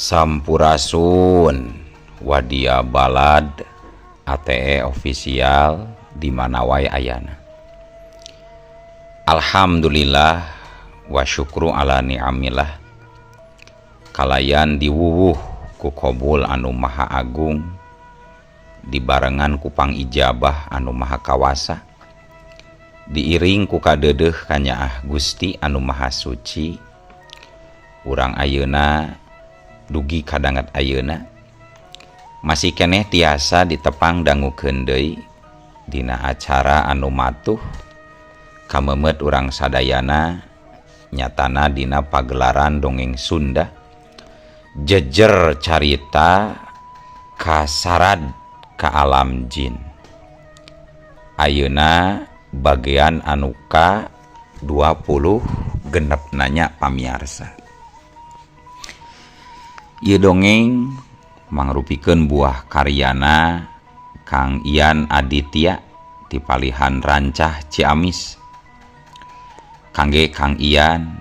Sampurasun Wadia Balad ATE official di mana wae ayana. Alhamdulillah wa syukru ala ni'amillah kalayan diwuwuh ku qabul anu maha agung dibarengan ku pangijabah anu maha kawasa diiring ku kadeudeuh kanyaah Gusti anu maha suci urang ayeuna dugi kadanget ayeuna masih keneh tiasa ditepang dangukeun deui dina acara anu matuh kamemet urang sadayana nyatana dina pagelaran dongeng Sunda jejer carita kasarad ka alam jin. Ayeuna bagian anu ka 20 genep nanya pamiarsa. Ieu dongeng mangrupikeun buah karyana Kang Ian Aditya ti palihan Rancah Ciamis. Kangge Kang Ian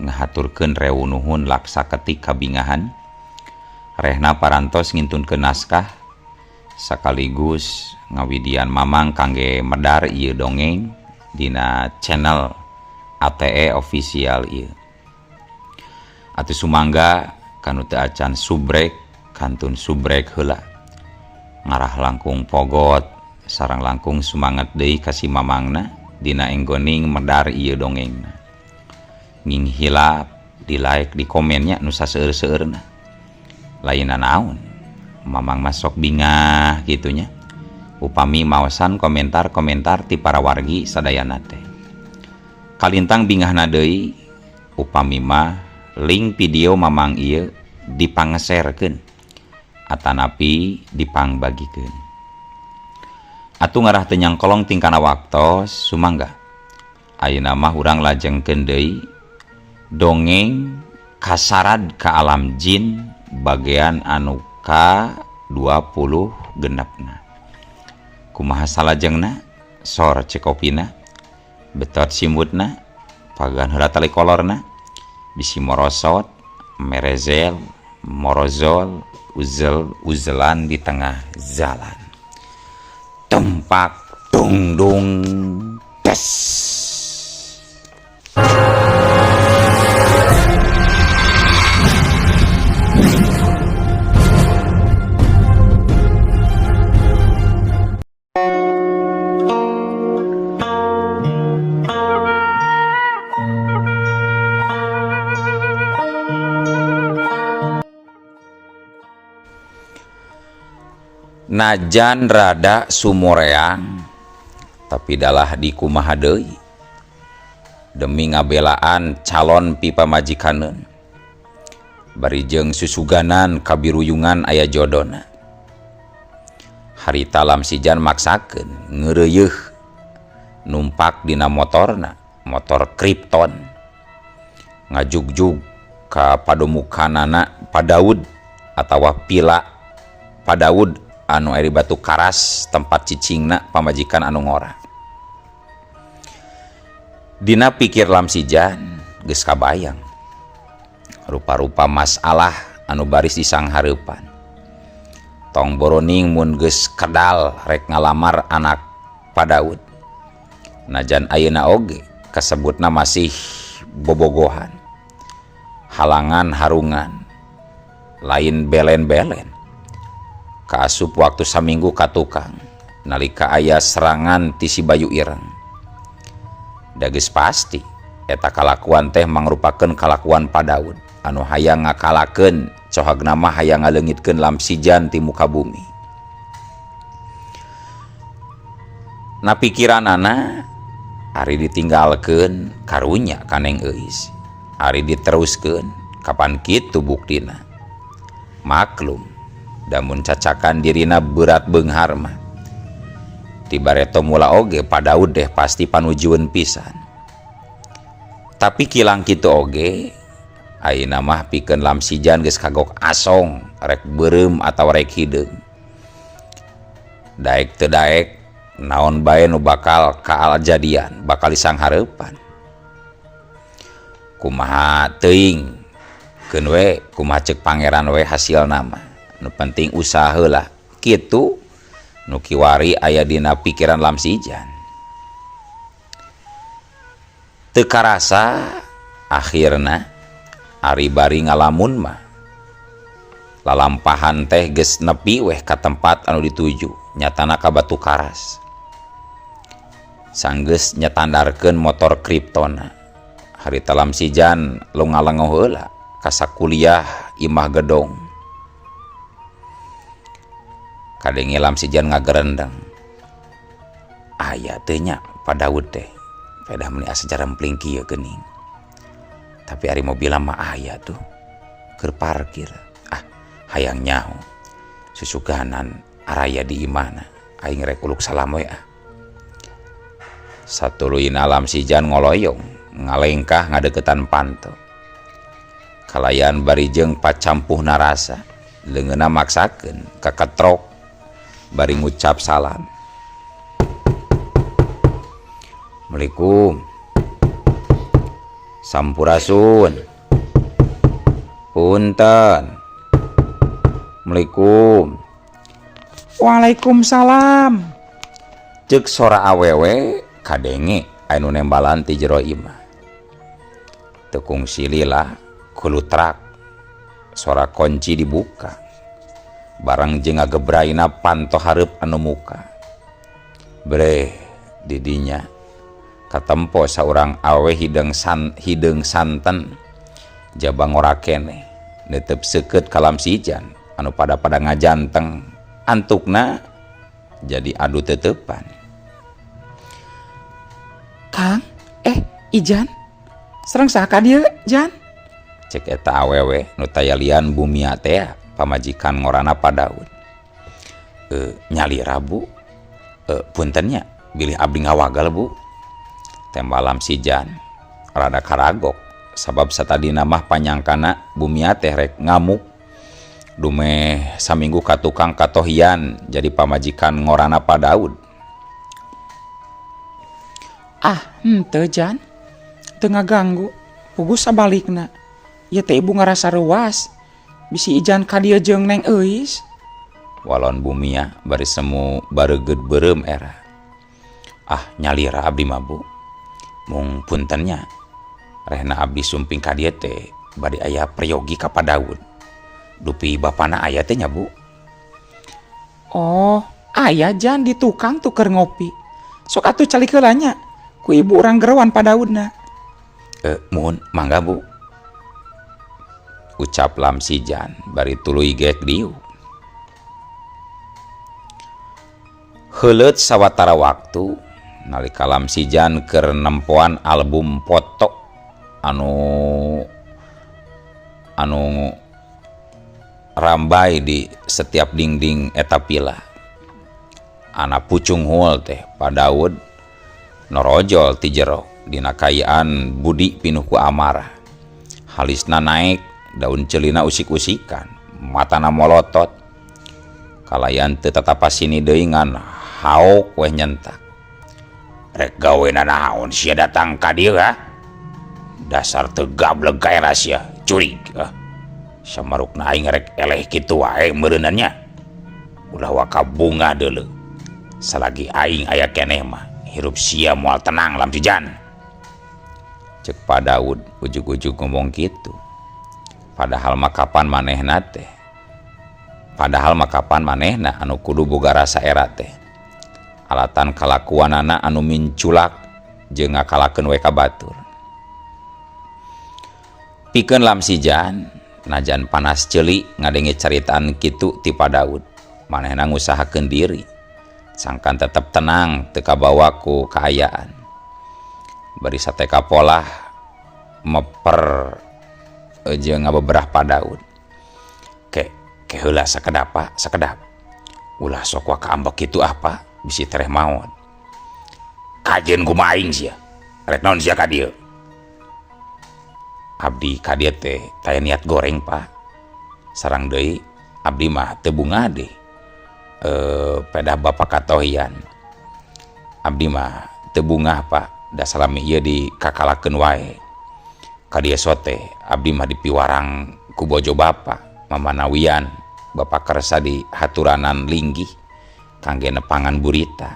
ngahaturkeun rewu nuhun laksa ketik kabingahan rehna parantos ngintunkeun naskah sekaligus ngawidian mamang kangge medar ieu dongeng dina channel ATE official ieu. Atuh sumangga kanu teu acan subrek kantun subrek heula ngarah langkung pogot sareng langkung sumanget deui ka si mamangna dina enggoning medar ieu dongengna. Nging hilap di like di komennya nu saseueur-seueurna. Lainna naon mamang mah sok bingah gitunya upami maosan komentar-komentar ti para wargi sadayana teh. Kalintang bingahna deui upami mah link video mamang ieu dipangeserkeun atanapi dipangbagikeun. Atuh ngarah teu nyangkolong tingkana waktos sumangga ayeuna mah urang lajengkeun deui dongeng kasarad ka alam jin bagian anu ka 20 genepna. Kumaha salajengna sor cekopina betot simutna pagan heula tali kolorna bisi morosot merezel morozol uzel uzelan di tengah jalan tumpak dungdung tes. Najan rada sumoreang tapi dalah dikumaha deui demi ngabelaan calon pipa majikaneun bari jeung susuganan kabiruyungan aya jodona. Harita Lamsijan maksakeun ngeureuyeuh numpak dina motorna, motor Krypton ngajugjug ka padomukanana Padaud atawa pila Padaud anu eri batu karas tempat cicingna pamajikan anu ngora. Dina pikir Lamsijan geus kabayang rupa-rupa masalah anu baris disanghareupan. Tong boroning mun geus kedal rek ngalamar anak Padaud. Najan ayeuna oge kasebutna masih bobogohan. Halangan harungan lain belen-belen. Kaasup waktu saminggu ka tukang nalika aya serangan ti si Bayu Ireng. Da geus pasti eta kalakuan teh mangrupakeun kalakuan Padaud anu hayang ngakalakeun cohagna mah hayang ngaleungitkeun Lamsijan ti muka bumi. Na pikiranana ari ditinggalkeun karunya ka Neng Euis, ari diteruskeun kapan kitu buktina. Maklum damun cacakan dirina berat beunghar mah. Ti bareto mula oge Padaud deh pasti panujueun pisan. Tapi kilang kitu oge ayeuna mah pikeun Lamsijan geus kagok asong rek beureum atawa rek hideung. Daek teu daek naon bae nu bakal kajadian bakal disanghareupan. Kumaha teuing Keun we kumaha ceuk pangeran we hasilna mah. Nu penting usaha heula. Kitu nu kiwari aya dina pikiran Lamsijan. Teu karasa akhirna ari bari ngalamun mah lalampahan teh geus nepi weh ka tempat anu dituju nyatana ka Batu Karas. Sanggeus nyetandarkeun motor Kryptona. Harita Lamsijan lunga-lengoh heula ka sakuliah imah gedong. Kadenge Lamsijan ngagerendeng. Aya teu nya Pa Daud teh. Pedah meuni asa jarempling kieu geuning. Tapi ari mobilna mah aya tuh keur parkir. Ah, hayang nyaho. Susuganan araya di imahna. Aing rek uluk salam we ah. Satuluyna Lamsijan ngoloyong ngalengkah ngadeukeutan panto. Kalayan bari jeung pacampuhna rasa, leungeunna maksakeun kaketrok bari ngucap salam. Assalamualaikum. Sampurasun. Punten. Assalamualaikum. Waalaikumsalam. Ceuk sora awewe kadenge anu nembalan ti jero imah. Teu kungsi lila kulutrak sora kunci dibuka. Barang jeung ngagebraina panto hareup anu muka. Breh didinya katempo saurang awe hideung santen jaba ngora keneh netep seukeut ka Lamsijan anu pada-pada ngajanteng antukna jadi adu teteupan. Kang, Ijan, sareng saha ka dieu, Jan? Cek eta awewe nu tayalian bumia teh pamajikan ngorana Pa Daud. Nyalira Bu, punten nya bilih abdi ngawagal Bu. Tembal Lamsijan rada karagok sabab satadina mah panyangkana bumia teh rek ngamuk dumeh saminggu ka tukang katohian jadi pamajikan ngorana Pa Daud. Ah, henteu Jan. Teu ngaganggu. Puguh sabalikna. Ieu teh ibu ngarasa reuas. Bisi Ijan ka dieu jeung Neng Euis. Walon bumia bari semu baregeud beureum era. Ah, nyalira abdi mah Bu. Mung puntennya rehna abdi sumping ka dieu teh bade aya peryogi ka Pa Daud. Dupi bapana aya teh nya Bu. Oh, aya Jan di tukang tuh keur ngopi. Sok atuh calik heula nya. Ku ibu urang geroan Pa Daudna. Muhun mangga Bu. Ucap Lamsijan bari tuluy gek diuk. Heuleut sawatara waktu nalika Lamsijan keur nempoan album foto anu rambai di setiap dinding eta pila. Ana pucung hul teh Pa Daud norojol ti jero dina kayaan budi pinuh ku amarah. Halisna naek, daun celina usik-usikan, matana molotot. Kalayan teu tatapasini deui ngan haok weh nyentak. Rek gawena naon sia datang ka dieu ha? Dasar teu gableg ka era sia, curig ah. Samarukna aing rek eleh kitu wae meureunna nya. Ulah waka bunga deuleu. Salagi aing aya keneh mah, hirup sia moal tenang Lamsijan. Ceuk Pa Daud ujug-ujug ngomong kitu. Padahal mah kapan manehna teh? Padahal mah kapan manehna anu kudu boga rasa era teh? Alatan kalakuanana anu minculak jeung ngakalakeun we ka batur. Pikeun Lamsijan najan panas ceuli ngadenge caritaan kitu ti Pa Daud. Manehna ngusahakeun diri sangkan tetep tenang teu kabawa ku kaayaan. Bari sateka polah meper jeung ngabeberah Pa Daud. Ke heula sakedap Pak, sakedap. Ulah sok waka ambek kitu ah Pak, bisi tereh maot. Kajeun kumaha aing sia? Rek naon sia ka dieu? Abdi ka dieu teh taya niat goreng Pak. Sarang deui abdi mah teu bunga deh. Pedah bapak katohian. Abdi mah teu bungah Pak, da salami ieu dikakalakeun wae. Ka dieu sote abdi mah dipiwarang Ku bojo bapa mamanawian bapa kersa di haturanan linggih kangge nepangan burita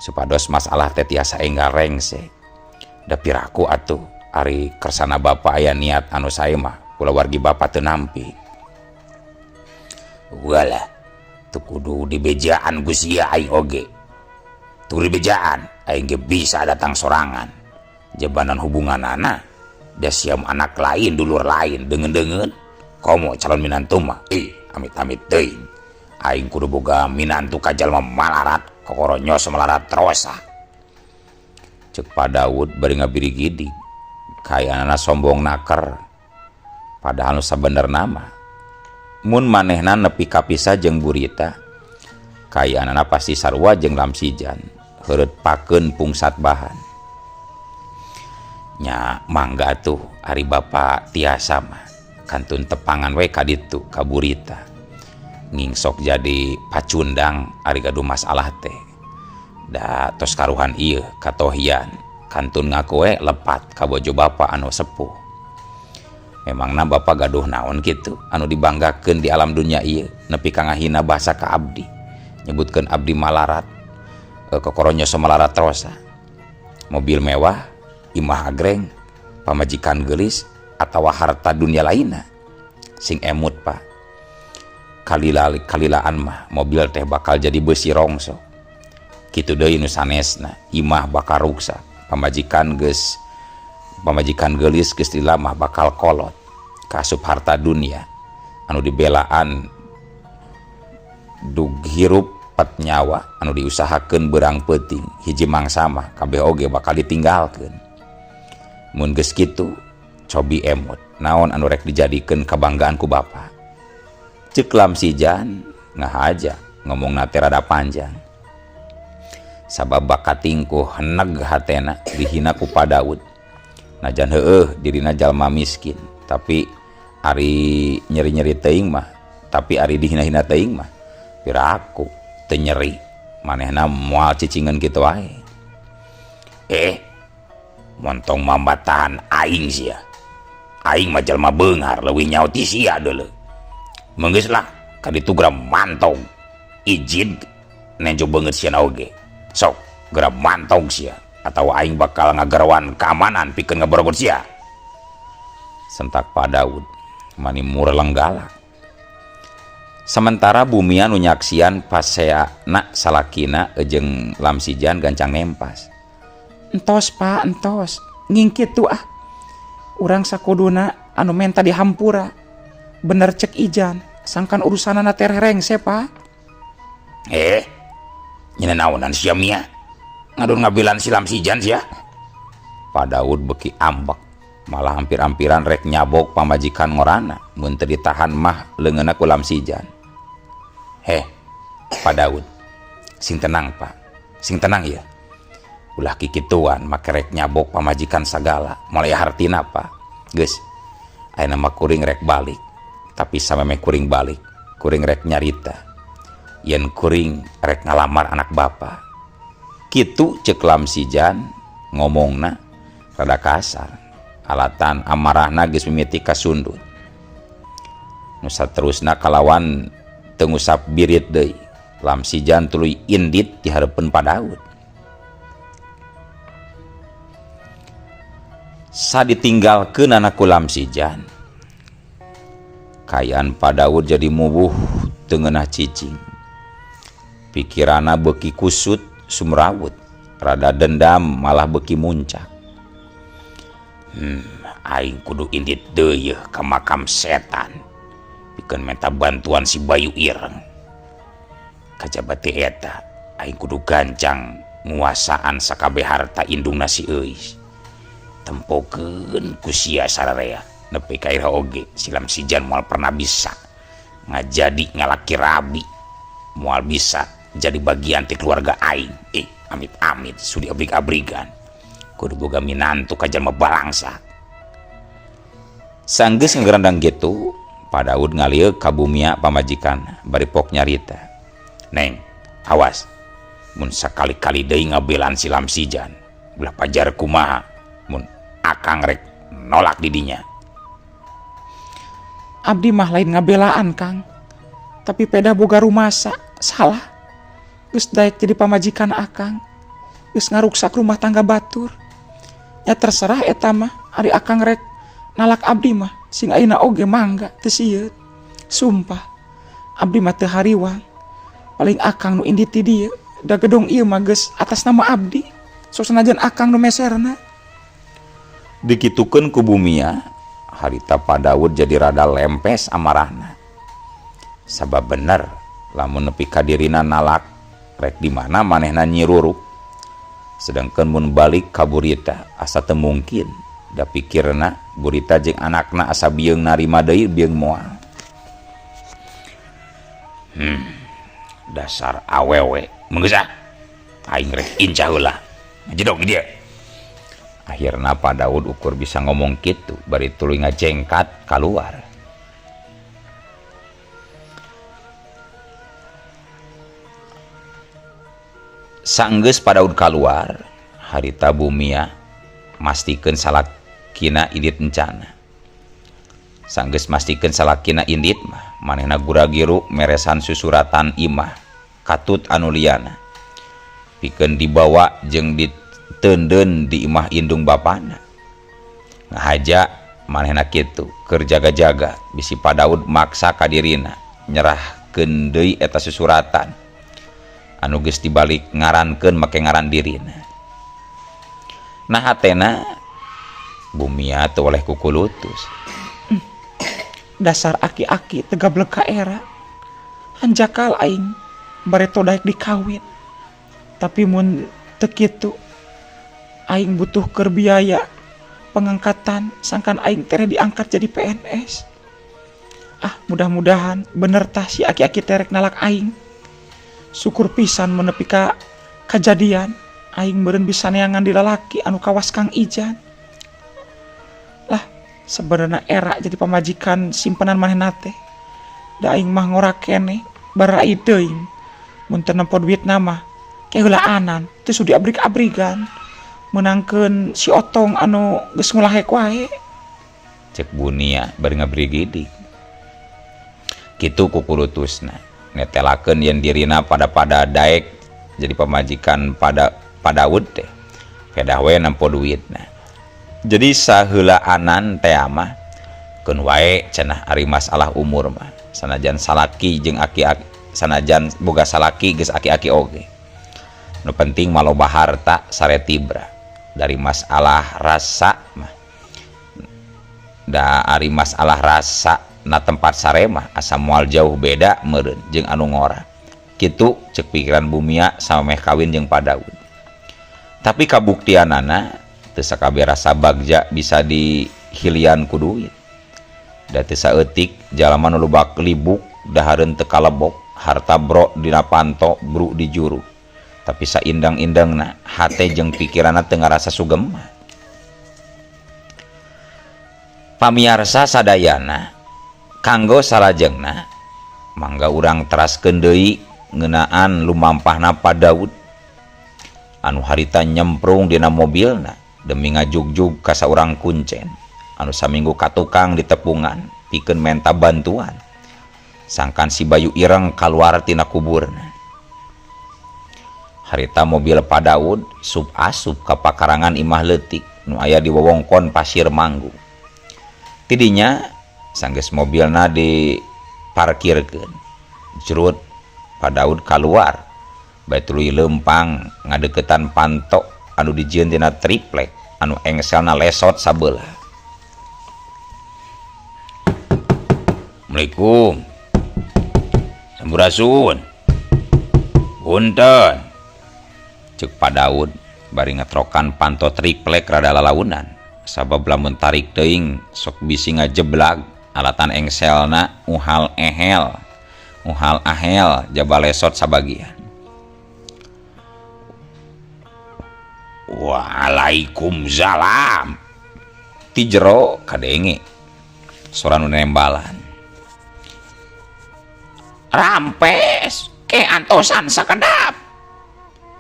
supados masalah teh tiasa enggal rengse. Da piraku atuh ari kersana bapa aya niat anu sae mah kulawargi bapa teu nampi. Walah, teu kudu dibejaan ku sia aing oge. Teu dibejaan aing ge bisa datang sorangan. Jebanan hubunganana da sia anak lain, dulur lain, deungeun-deungeun komo calon minantu mah. Ih, amit-amit teuing. Aing kudu boga minantu ka jalma malarat, kokoro nyos malarat terosa. Cek Pak Daud bari ngabirigidig. Kayanana sombong naker. Padahal nu sabenerna mah mun manehna nepi kapisah jeung burita, kayanana pasti sarua jeung Lamsijan, heureut pakeun pungsat bahan. Nya mangga atuh ari bapa tiasa mah kantun tepangan we ka ditu ka burita. Ngingsok jadi pacundang ari gaduh masalah teh. Da tos karuhan ieu katohian kantun ngaku we lepat ka bojo bapa anu sepuh. Memangna bapa gaduh naon kitu anu dibanggakeun di alam dunya ieu nepi ka ngahina basa ka abdi, nyebutkeun abdi malarat, kokoro nyoso malarat terosa. Mobil mewah, imah agreng, pamajikan geulis, atawa harta dunia lainna? Sing emut, Pak, kalila kalilaan mah mobil teh bakal jadi besi rongsok. Kitu deui nu sanesna, imah bakal ruksak, pamajikan geus pamajikan geulis geus mah bakal kolot. Kasup harta dunia anu dibelaan dug hirup pet nyawa, anu diusahakeun berang peuting hiji mangsa mah kabeh oge bakal ditinggalkeun. Mun geus kitu, cobi emut naon anu rek dijadikeun kabanggaan ku bapa? Cek Lamsijan ngahaja ngomong teh rada panjang sabab bakatingkuh heneg hatena dihina ku Pak Daud. Najan heueuh dirina jalma miskin, tapi ari nyeri-nyeri teuing mah, tapi ari dihina-hina teuing mah piraku teu nyeri, manehna moal cicingeun kitu wae. Eh, montong mamatahan aing sia. Aing mah jalma beunghar, leuwih nyaho ti sia deuleu. Geus lah ka ditu, geura mantog, izin nenjo beungeut sia oge. Sok geura mantog sia atau aing bakal ngagarawan keamanan pikeun ngaborogot sia, sentak Pak Daud mani mureleng galak. Sementara Bumia nu nyaksian paseana salakina jeung Lamsijan gancang nempas. Entos, Pak, entos. Nging kitu ah. Urang sakuduna anu menta dihampura. Bener cek Ijan, sangkan urusanana teh rengse, Pak. Eh, nyina naonan sia, Mia? Ngadon ngabelaan si Lamsijan sia. Pak Daud beki ambek, malah hampir-hampiran rek nyabok pamajikan ngorana mun teu ditahan mah leungeunna ku Lamsijan. Heh, Pak Daud, sing tenang, Pak, sing tenang ya. Ulah kikituan make rek nyabok pamajikan sagala, mulai hartina, Pak. Geus, ayeuna mah kuring rek balik, tapi samemeh kuring balik, kuring rek nyarita yen kuring rek ngalamar anak bapak. Kitu cek Lamsijan ngomongna rada kasar alatan amarahna geus mimiti kasundut. Nu saterusna kalawan teu ngusap birit deui, Lamsijan tuluy indit di hareupeun Pak Daud. Saditinggalkeunana ku Lamsijan, kaayaan Pak Daud jadi mubuh teu ngeunah cicing. Pikirana beuki kusut sumrawut, rada dendam malah beuki muncak. Aing kudu indit deui yeuh ka makam setan pikeun menta bantuan si Bayu Ireng. Kajaba ti eta, aing kudu gancang nguasaan sakabeh harta indungna si Euis. Tempokeun ku sia sararea nepi ka iraha oge si Lamsijan moal pernah bisa ngajadi ngalaki rabi, moal bisa jadi bagian ti keluarga aing. Eh, amit-amit sudi abrik-abrigan kudu boga minantu ka jalma balangsa. Sanggeus ngagerandang kitu, Pak Daud ngalieuk ka Bumia pamajikan bari pok nyarita, "Neng, awas mun sakali-kali deui ngabelaan si Lamsijan, ulah pajar kumaha mun akang rek nolak didinya." Abdi mah lain ngabelaan Kang. Tapi peda boga rumasa salah. Geus daek jadi pamajikan Akang. Geus ngaruksak rumah tangga batur. Ya terserah eta mah ari Akang rek nalak abdi mah sing ayeuna oge mangga teu sieun. Sumpah abdi mah teu hariwang. Paling Akang nu indit ti dieu da gedong ieu mah geus atas nama abdi. Sok sanajan Akang nu meserna. Dikitukeun ku Bumia, harita Pak Daud jadi rada lempes amarahna. Sabab bener lamun nepi ka dirina nalak rek di mana manehna nyiruruk. Sedangkan mun balik ka Burita asa teu mungkin. Da pikirna Burita jeung anakna asa bieung narima deui bieung moal. Dasar awewe mun geus ah. Aing rek incah heula. Ngajedog di dieu. Akhirna Pak Daud ukur bisa ngomong kitu bari tuluy ngajengkat kaluar. Sanggeus Pak Daud kaluar, harita Bumia mastikeun salakina indit encana. Sanggeus mastikeun salakina indit mah, manehna gura-giru meresan susuratan imah katut anu liana. Pikeun dibawa jeung diteundeun di imah indung bapana. Ngahaja manehna kitu keur jaga-jaga bisi Pak Daud maksa ka dirina nyerahkeun deui eta susuratan anu geus dibalik ngarankeun make ngaran dirina. Nah hatena Bumia teu oleh kukulutus. Dasar aki-aki teu gablek ka era. Hanjakal aing bareto daek dikawin. Tapi mun teu kitu aing butuh keur biaya pengangkatan sangkan aing tereh diangkat jadi PNS. Ah, mudah-mudahan bener tah si aki-aki terek nalak aing. Syukur pisan menepi ka kajadian aing meureun bisa neangan di lalaki anu kawas Kang Ijan. Lah, sebenarnya era jadi pamajikan simpenan manehna teh. Da aing mah ngora keneh barai teuing. Mun teu nempo duitna mah keheulaanan teu sudi abrik-abrigan. Menangkeun si Otong anu geus ngulahek wae. Cek Bunia bari ngabrigidig. Kitu kukulutusna. Netelakeun yen dirina pada-pada daek jadi pamajikan pada Daud teh. Pedah we nempo duitna. Jadi saheulaanan teh mah keun wae cenah ari masalah umur mah. Sanajan salaki jeung aki-aki, sanajan boga salaki geus aki-aki oge. Nu penting mah loba harta sare tibra. Dari masalah rasa mah. Da ari masalah rasa na tempat sare mah asa moal jauh beda meureun jeung anu ngora. Kitu ceuk pikiran Bumia samemeh kawin jeung Pak Daud. Tapi kabuktianana teu sakabeh rasa bagja bisa dihilian ku duit. Da teu saeutik jalma nu lubak libuk dahareun teu kalebok, harta bro dina panto bru di juru. Tapi saindang-indangna hate jeung pikiranna teu ngarasa sugema. Pamiarsa sadayana kanggo salajengna mangga urang teraskeun deui ngeunaan lumampahna Pak Daud anu harita nyemprung dina mobilna demi ngajugjug ka saurang kuncen anu saminggu ka tukang di tepungan pikeun menta bantuan sangkan si Bayu Ireng kaluar tina kuburna. Harita mobil Pak Daud sup asup ka pakarangan imah leutik nu aya di wewengkon Pasir Manggu. Tidinya sanggeus mobilna diparkirkeun. Jrut Pak Daud kaluar bae tuluy leumpang ngadeukeutan panto anu dijieun tina triplek anu engselna lesot sabelah. Assalamualaikum. Sampurasun. Punten. Ceuk Pak Daud bari ngetrokan panto triplek rada lalaunan. Sabab lamun tarik teuing sok bisi ngajeblag alatan engselna uhal ehel. Uhal ahel jaba lesot sabagian. Waalaikumsalam. Ti jero kadenge sora nu nembalan. Rampes ke antosan sakedap.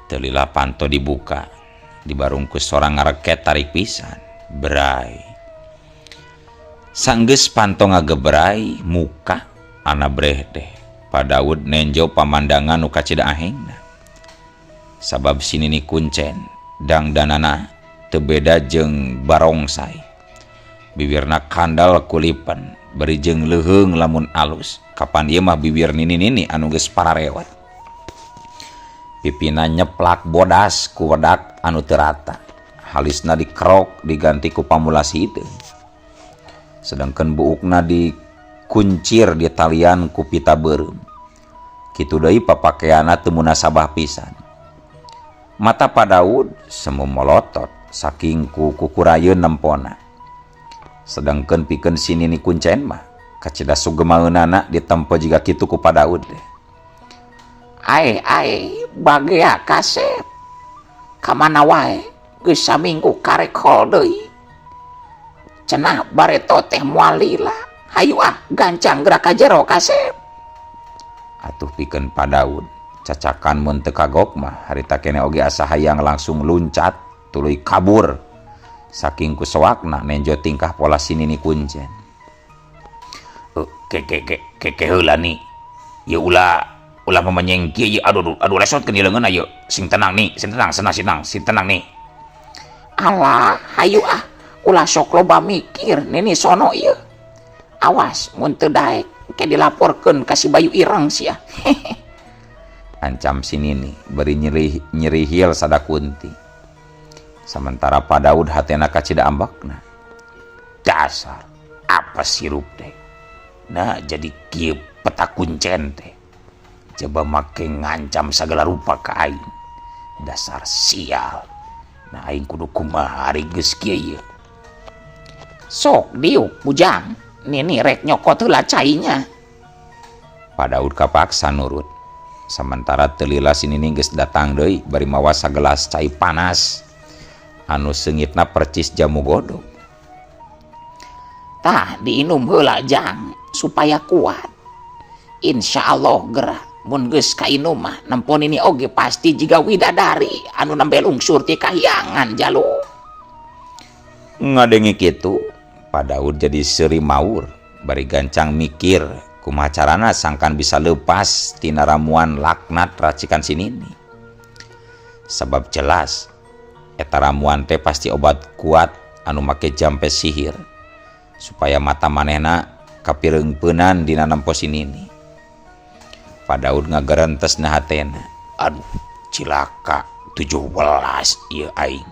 Teu lila panto dibuka, dibarungkus sora ngareket tarik pisan. Bray. Sanggeus panto ngagebray muka ana breh teh Pa Daud nenjo pamandangan nu kacida ahengna. Sabab si Nini kuncen dangdanana teu beda jeung barongsai. Bibirna kandal kulipan bari jeung leuheung lamun alus. Kapan ieu mah bibir nini-nini anu geus pararewat. Pipina nyeplak bodas ku wedak anu teu rata. Halisna dikerok diganti ku pamulas hideung. Sedangkan buukna dikuncir di talian ku pita beureum. Kitu deui papakeanna teu munasabah pisan. Mata Pa Daud semu molotot saking ku kukurayeun nempona. Sedangkan pikeun si Nini kuncen mah kacida sugemaeunana ditempo jiga kitu ku Pa Daud teh. Ae ae bagea kasep. Ka mana wae geus saminggu karek hol deui. Cenah bareto teh moal lila. Hayu ah gancang gerak ka jero kasep. Atuh pikeun Pa Daud cacakan mun teu kagok mah harita keneh oge asa hayang langsung luncat tuluy kabur saking ku soakna nenjo tingkah pola si Nini kuncen. Ke ke ke ke ke heula ni. Ieu ulah ulah memenyeng kieu ieu aduh aduh, aduh lesotkeun ieu leungeunna ieu. Sing tenang ni, sing tenang, senang, sing tenang, sing tenang ni. Alah, hayu ah, ulah sok loba mikir nini sono ieu. Awas mun teu daek ke dilaporkeun ka si Bayu Ireng sia. Ancam si Nini bari nyerihil sadakunti. Sementara Pa Daud hatena kacida ambakna. Dasar apa sirup teh. Nah jadi kieu peta kuncen teh. Coba make ngancam sagala rupa ka aing. Dasar sial. Nah aing kudu kumaha ari geus kieu ieu. Sok diuk bujang. Nini rek nyokot heula cainya. Pa Daud kapaksa nurut. Sementara teu lila si Nini geus datang deui bari mawa sagelas cai panas anu seungitna percis jamu godog. Tah diinum heula jang supaya kuat. Insya Allah gerak mun geus kainum mah nempo nini oge pasti jiga widadari anu nembe lungsur ti kahyangan jalu. Ngadenge kitu Pa Daud jadi seuri maur bari gancang mikir kumaha carana sangkan bisa lepas tina ramuan laknat racikan si Nini. Sabab jelas eta ramuan teh pasti obat kuat anu make jampe sihir supaya mata manehna kapireungpeunan dina nempo si Nini. Pa Daud ngagerentes na hatena. Aduh, cilaka 17 ieu aing.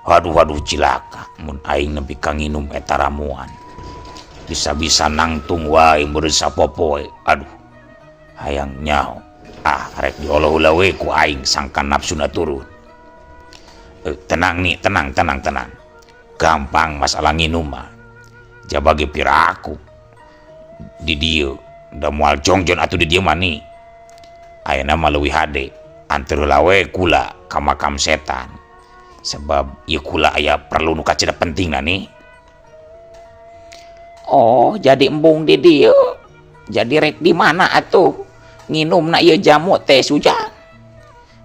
Aduh, aduh cilaka mun aing nepi ka nginum eta ramuan. Bisa-bisa nangtung wae meureun sapopoe. Aduh, hayang nyaho. Ah, rek diolo-olo we ku aing sangkan nafsuna turun. Tenang nih, tenang, tenang, tenang. Gampang masalah nginum mah. Jaba ge piraku. Di dieu da moal jongjon atuh di dieu mah nih. Ayeuna mah leuwih hade anteur heula we kula ka makam setan. Sebab ieu kula aya perlu nu kacida pentingna nih. Oh, jadi embung di dieu. Jadi rek di mana atuh? Nginumna ieu jamu teh sujang.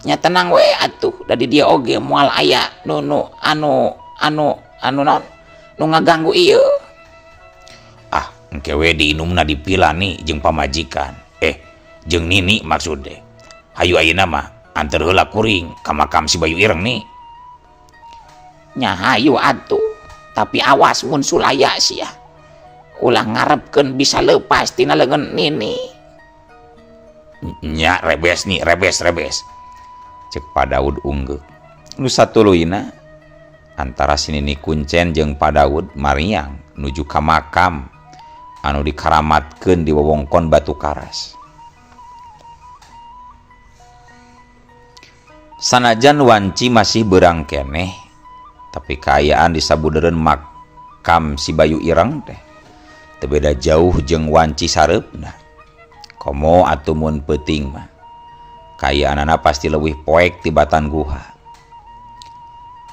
Nya tenang we atuh, da di dieu oge moal aya nu nu anu anu anu naon nu ngaganggu ieu. Ah, engke we diinumna dipila nih jeung pamajikan. Jeung nini maksud teh. Hayu ayeuna mah anteur heula kuring ka makam si Bayu Ireng nih. Nya hayu atuh, tapi awas mun sulaya sia. Ulah ngarepkeun bisa lepas tina leungeun nini. Nya rebes nih, rebes, rebes. Cek Pa Daud unggeuk. Nu satuluyna antara si Nini kuncen jeung Pa Daud mariang nuju ka makam anu dikaramatkeun di wewengkon Batu Karas. Sanajan wanci masih berang keneh, tapi kaayaan di sabudeureun makam si Bayu Ireng teh teu beda jauh jeung wanci sareupna. Komo atuh mun peuting mah kaayaanana pasti leuwih poek tibatan guha.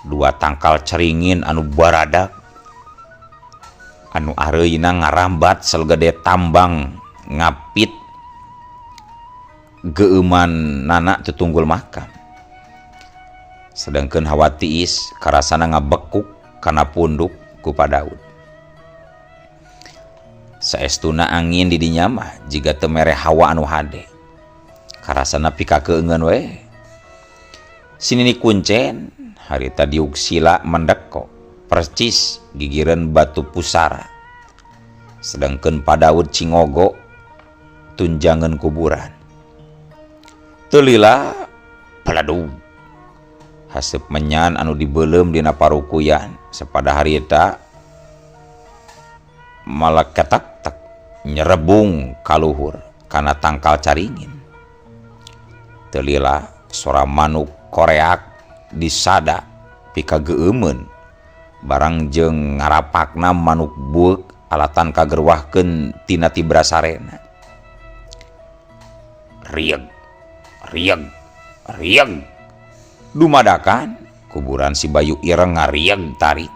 Dua tangkal ceringin anu baradak anu areuyna ngarambat salgede tambang ngapit geueuman nana tutunggul makam. Sedangkeun hawa tiis karasana ngabekuk kana punduk ku Pa Daud. Saestuna angin di dinya mah jiga teu mere hawa anu hade. Karasana pikakeungeun we. Si Nini Kuncen harita diuk sila mendeko percis gigireun batu pusara. Sedangkeun Pa Daud cingogo tunjangan kuburan. Teu lila peladug haseup menyan anu dibeuleum dina parukuyan sapada harita maleketek-tek nyerebung ka luhur kana tangkal caringin. Teu lila sora manuk koreak disada pikageueumeun barang jeung ngarapakna manuk bueuk alatan kagerwahkeun tina tibra sarena. Rieg rieg rieg dumadakan kuburan si Bayu Ireng ngarieg tarik.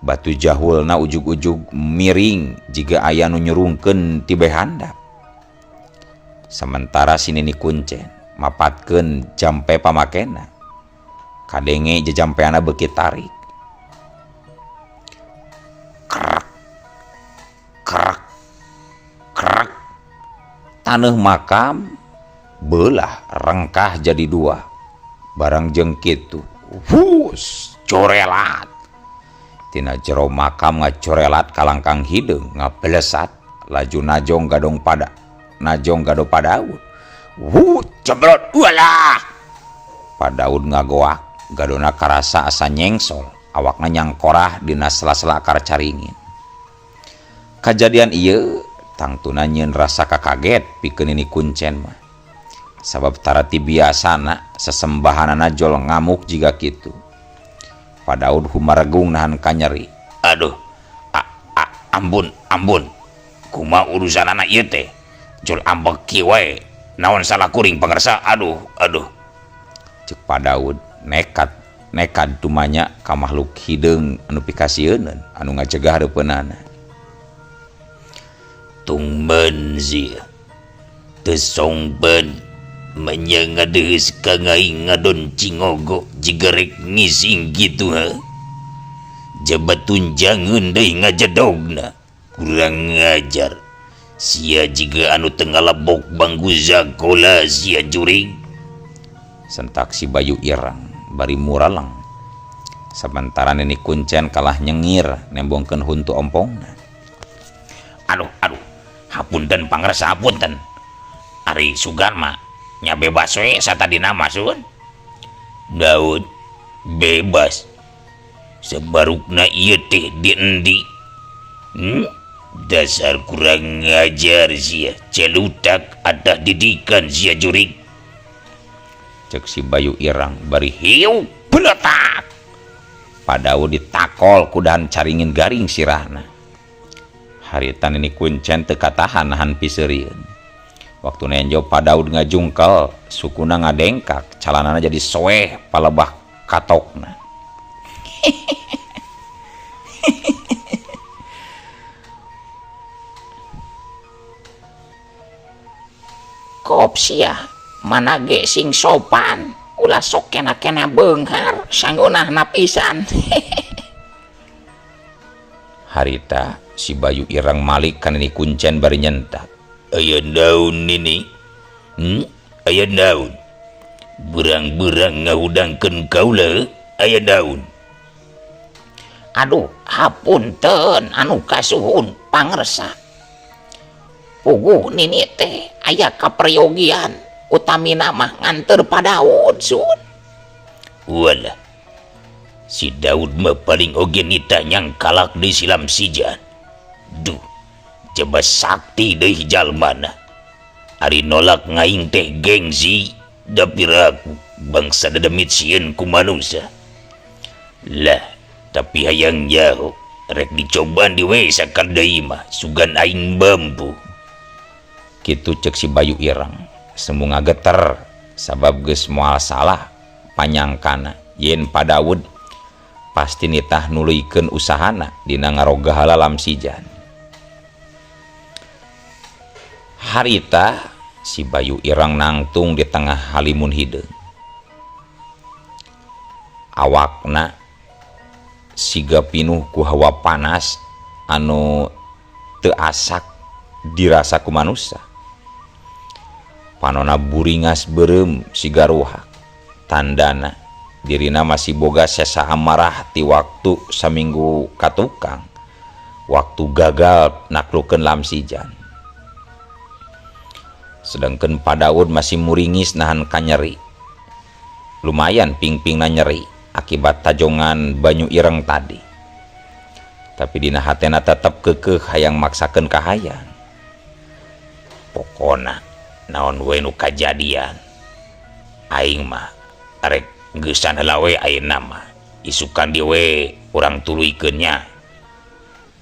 Batu jahulna ujug-ujug miring jiga aya nu nyurungkeun ti behandap. Sementara si Nini Kuncen mapatkeun jampe pamakena. Kadenge jejampeana beuki tarik. Krek krek krek. Taneuh makam beulah rengkah jadi dua. Barang jeung kitu, hus corelat. Tina jero makam ngacorelat kalangkang hideung ngabelesat laju najong gadong pada najong gado Pa Daud. Wuh jeblot walah. Pa Daud ngagoak gadona karasa asa nyengsol awakna nyangkorah dina sela-sela akar caringin. Kajadian ieu tangtuna nyieun rasa kakaget pikeun Nini Kuncen mah. Sabab tara ti biasana sesembahanana jol ngamuk jiga kitu. Pa Daud humaregung nahan kanyeri. Aduh, ampun, ampun. Kumaha urusanana ieu teh? Jol ambek kieu wae. Naon salah kuring pangersa? Aduh, aduh. Ceuk Pa Daud nekat, nekad tumanya ka makhluk hideung anu pikasieuneun anu ngacegah hareupeunana. Tungben sia. Teu songben menya ngadeheus ka ngaing ngadon cingogo jiga rek ngising kitu ha. Jaba tunjangeun deui ngajedogna. Kurang ngajar. Sia jiga anu teu ngalebok bangku sakola sia jurig. Sentak si Bayu Ireng bari muraleng. Sementara Nini Kuncen kalah nyengir nembongkeun huntu ompongna. Aduh, aduh, hapunten pangersa hapunten. Ari sugan mah nya bebas we satadina mah sun. Daud bebas. Sebarukna ieu teh di endi? Dasar kurang ngajar sia, celutak atah didikan sia jurig. Cek si Bayu Irang bari hiu beletak. Pa Daud ditakol kudahan caringin garing sirahna. Harita Nini Kuncen teu katahan nahan piseurieun. Waktu nenjo Pa Daud ngajungkel, sukuna ngadengkak, calanana jadi soeh palebah katokna. Kop sia, mana ge sing sopan, ulah sok kena-kena beunghar, sangeunahna pisan. Harita si Bayu Ireng malik ka Nini Kuncen bari nyentak. Aya naon Nini? Aya naon? Berang-berang ngahudangkeun kaula, aya naon? Aduh, hapunten anu kasuhun pangersa. Puguh Nini teh aya kaperyogian utamina mah nganteur Pa Daud sun. Walah. Si Daud mah paling oge nita nyangkalak deui silam sijan. Duh, coba sakti deui jalmana. Ari nolak ngaing teh gengsi, da piraku bangsa dedemit sieun ku manusia. Lah, tapi hayang nyaho rek dicobaan di we sakar deui mah sugan aing bambu. Kitu cek si Bayu Ireng, semu ngageter sabab geus moal salah panyangkana yen Pa Daud pasti nitah nuluykeun usahana dina ngarogahala Lamsijan. Harita si Bayu Ireng nangtung di tengah halimun hideung. Awakna siga pinuh ku hawa panas anu teu asak dirasa ku manusa. Panona buringas beureum siga ruhak, tandana dirina masih boga sesa amarah ti waktu saminggu katukang, waktu gagal naklukeun Lamsijan. Sedangkan Pa Daud masih muringis nahan kanyeri. Lumayan pingpingna nyeri akibat tajongan banyu ireng tadi. Tapi dina hatena tetep keukeuh hayang maksakeun kahayang. Pokona naon we nu kajadian, aing mah arek geusan heula we ayeuna mah, isukan dieu we urang tuluykeun nya.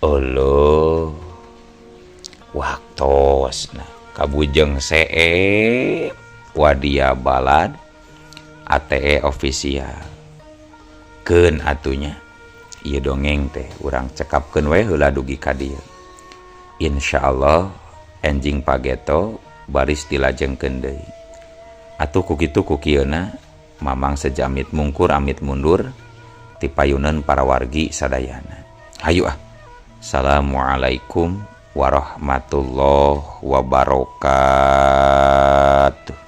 Euleuh, waktosna kabujeng seep wadia balad ATE official. Keun atunya ieu dongeng teh urang cekapkeun we heula dugi ka dieu. Insyaallah enjing pageto baris dilajengkeun deui. Atuh ku kitu ku kieuna Mamang sejamit mungkur amit mundur ti payunan para wargi sadayana. Hayu ah. Assalamualaikum warahmatullahi wabarakatuh.